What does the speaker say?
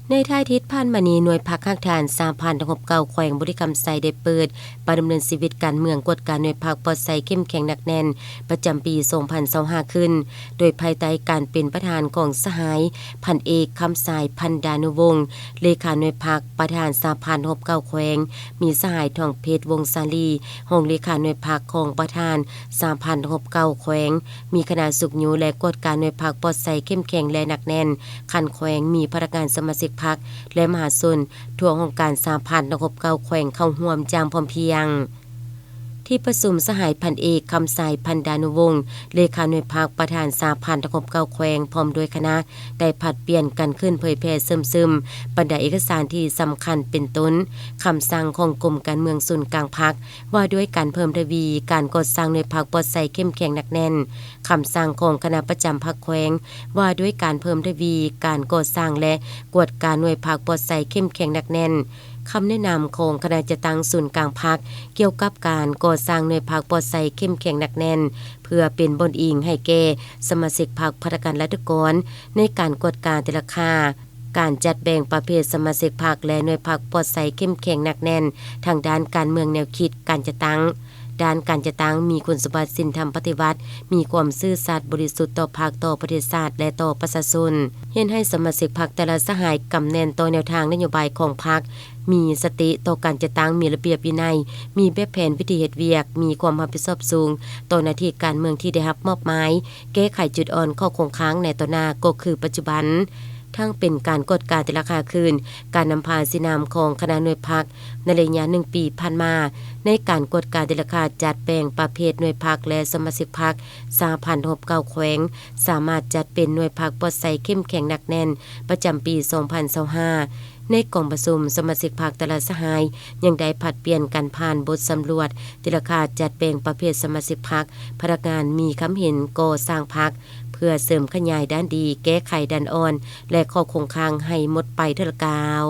ໃນທ້າຍທິດຜ່ານມານີ້, ໜ່ວຍພັກຮາກຖານສະຫະພັນນັກຮົບເກົ່າແຂວງບໍລິຄຳໄຊ ໄດ້ເປີດປະດຳເນີນຊີວິດການເມືອງ ກວດກາໜ່ວຍພັກປອດໃສເຂັ້ມແຂງໜັກແໜ້ນ ປະຈຳປີສອງພັນຊາວຫ້າຂຶ້ນ, ໂດຍພາຍໃຕ້ການເປັນປະທານຂອງສະຫາຍພັນເອກ ຄຳສາຍ ພັນດານຸວົງ ເລຂາໜ່ວຍພັກ, ປະທານສະຫະພັນນັກຮົບເກົ່າແຂວງ ມີສະຫາຍ ທອງເພັດ ວົງສາລີ ຮອງເລຂາໜ່ວຍພັກຂອງປະທານສະຫະພັນນັກຮົບເກົ່າແຂວງ, ມີຄະນະຊຸກຍູ້ ແລະ ກວດກາໜ່ວຍພັກປອດໃສເຂັ້ມແຂງ ແລະ ໜັກແໜ້ນ ຂັ້ນແຂວງ, ມີພະນັກງານສະມາຊິກພັກ ແລະ ມະຫາຊົນທົ່ວຫ້ອງການສະຫະພັນນັກຮົບເກົ່າແຂວງເຂົ້າຮ່ວມຢ່າງພ້ອມພຽງ. ທີ່ປະຊຸມ, ສະຫາຍພັນເອກ ຄຳສາຍ ພັນດານຸວົງ ເລຂາໜ່ວຍພັກ ປະທານສະຫະພັນນັກຮົບເກົ່າແຂວງ ພ້ອມດ້ວຍຄະນະ ໄດ້ຜັດປ່ຽນກັນຂຶ້ນເຜີຍແຜ່ເຊື່ອມຊຶມບັນດາເອກະສານທີ່ສຳຄັນ ເປັນຕົ້ນ ຄຳສັ່ງຂອງກົມການເມືອງສູນກາງພັກ ວ່າດ້ວຍການເພີ່ມທະວີການກໍ່ສ້າງໜ່ວຍພັກປອດໃສເຂັ້ມແຂງໜັກແໜ້ນ, ຄຳສັ່ງຂອງຄະນະປະຈຳພັກແຂວງ ວ່າດ້ວຍການເພີ່ມທະວີການກໍ່ສ້າງ ແລະ ກວດກາໜ່ວຍພັກປອດໃສເຂັ້ມແຂງໜັກແໜ້ນ, ຄຳແນະນຳຂອງຄະນະຈັດຕັ້ງສູນກາງພັກ ກ່ຽວກັບການກໍ່ສ້າງໜ່ວຍພັກປອດໃສເຂັ້ມແຂງໜັກແໜ້ນ ເພື່ອເປັນບ່ອນອີງໃຫ້ແກ່ສະມາຊິກພັກ, ພະນັກງານລັດຖະກອນ ໃນການກວດກາແຕ່ລະຄ່າ, ການຈັດແບ່ງປະເພດສະມາຊິກພັກ ແລະ ໜ່ວຍພັກປອດໃສເຂັ້ມແຂງໜັກແໜ້ນ ທາງດ້ານການເມືອງ, ແນວຄິດການຈັດຕັ້ງ, ດ້ານການຈັດຕັ້ງ, ມີຄຸນສົມບັດສິນທຳປະຕິວັດ, ມີຄວາມຊື່ສັດບໍລິສຸດຕໍ່ພັກ, ຕໍ່ປະເທດຊາດ ແລະ ຕໍ່ປະຊາຊົນ. ຮຽນໃຫ້ສະມາຊິກພັກແຕ່ລະສະຫາຍກຳແໜ້ນຕໍ່ແນວທາງນະໂຍບາຍຂອງພັກ, ມີສະຕິຕໍ່ການຈັດຕັ້ງ, ມີລະບຽບວິໄນ, ມີແບບແຜນວິທີເຮັດວຽກ, ມີຄວາມຮັບຜິດຊອບສູງຕໍ່ໜ້າທີ່ການເມືອງທີ່ໄດ້ຮັບມອບໝາຍ, ແກ້ໄຂຈຸດອ່ອນ, ຂໍ້ຄົງຄ້າງໃນຕໍ່ໜ້າກໍຄືປັດຈຸບັນ. ທັງເປັນການກວດກາແຕ່ລະຄ່າຄືນ, ການນຳພາຊີ້ນຳຂອງຄະນະໜ່ວຍພັກໃນໄລຍະໜຶ່ງປີຜ່ານມາ, ໃນການກວດກາແຕ່ລະຄ່າຈັດແບ່ງປະເພດໜ່ວຍພັກ ແລະ ສະມາຊິກພັກ ສະຫະພັນນັກຮົບເກົ່າແຂວງ ສາມາດຈັດເປັນໜ່ວຍພັກປອດໃສເຂັ້ມແຂງໜັກແໜ້ນ ປະຈຳປີສອງພັນຊາວຫ້າ. ໃນກອງປະຊຸມ, ສະມາຊິກພັກແຕ່ລະສະຫາຍຍັງໄດ້ຜັດປ່ຽນກັນຜ່ານບົດສຳຫຼວດແຕ່ລະຄ່າຈັດແບ່ງປະເພດສະມາຊິກພັກ, ພະນັກງານມີຄຳເຫັນກໍ່ສ້າງພັກ ເພື່ອເສີມຂະຫຍາຍດ້ານດີ, ແກ້ໄຂດ້ານອ່ອນ ແລະ ຂໍ້ຄົງຄ້າງໃຫ້ໝົດໄປເທື່ອລະກ້າວ.